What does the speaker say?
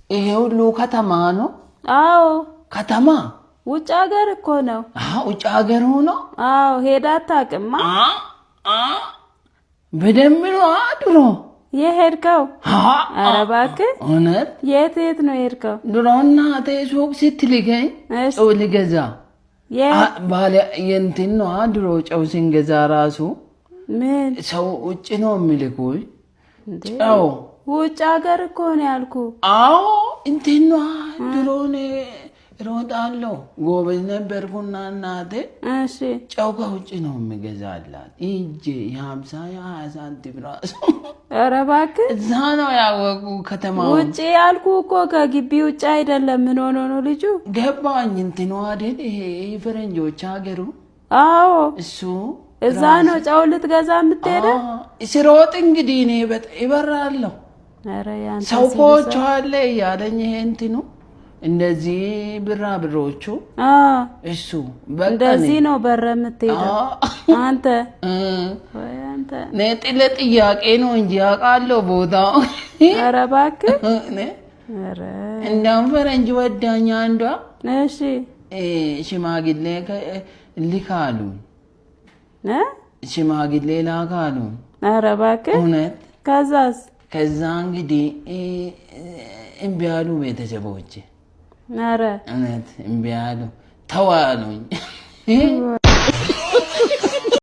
ይሄ ሁሉ ከተማ ነው። አዎ፣ ከተማ ውጭ ሀገር እኮ ነው። ውጭ ሀገር ሆኖ። አዎ፣ ሄዳ አታውቅማ። በደንብ ነው ድሮ የሄድከው? ኧረ እባክህ። እውነት። የት የት ነው የሄድከው? ድሮ እናቴ ሱቅ ስትልከኝ ጨው ልገዛ ባለ የእንትን ነዋ። ድሮ ጨው ስንገዛ ራሱ ምን ሰው ውጭ ነው የሚልኩኝ ጨው። ውጭ ሀገር እኮ ነው ያልኩህ። አዎ፣ እንትን ነዋ። ድሮ እኔ እሮጣለሁ፣ ጎበዝ ነበርኩና እናቴ ጨው ከውጭ ነው የሚገዛላት። ሂጄ የ50 የ20 ሳንቲም ራሱ። ኧረ እባክህ። እዛ ነው ያወቁ ከተማውን። ውጭ ያልኩህ እኮ ከግቢ ውጭ አይደለም። ምን ሆኖ ነው ልጁ? ገባኝ። እንትኑ አይደል ይሄ ፈረንጆች ሀገሩ? አዎ። እሱ። እዛ ነው ጨው ልትገዛ የምትሄደው? ስሮጥ እንግዲህ እኔ እበራለሁ። ኧረ ያንተ ሰው ኮቾ አለ እያለኝ ይሄ እንትኑ እንደዚህ ብራ ብሮቹ እሱ በቃ። እንደዚህ ነው በረ የምትሄደው አንተ? ወይ አንተ። እኔ ለጥያቄ ነው እንጂ አውቃለሁ ቦታው። ኧረ እባክህ። ኧረ እንደውም ፈረንጅ ወዳኝ አንዷ። ሽማግሌ ልካሉ። ሽማግሌ ላካሉ። ኧረ እባክህ። እውነት። ከዛስ? ከዛ እንግዲህ እምቢ አሉ ቤተሰቦቼ። ኧረ እውነት እምቢ አሉ፣ ተው አሉኝ።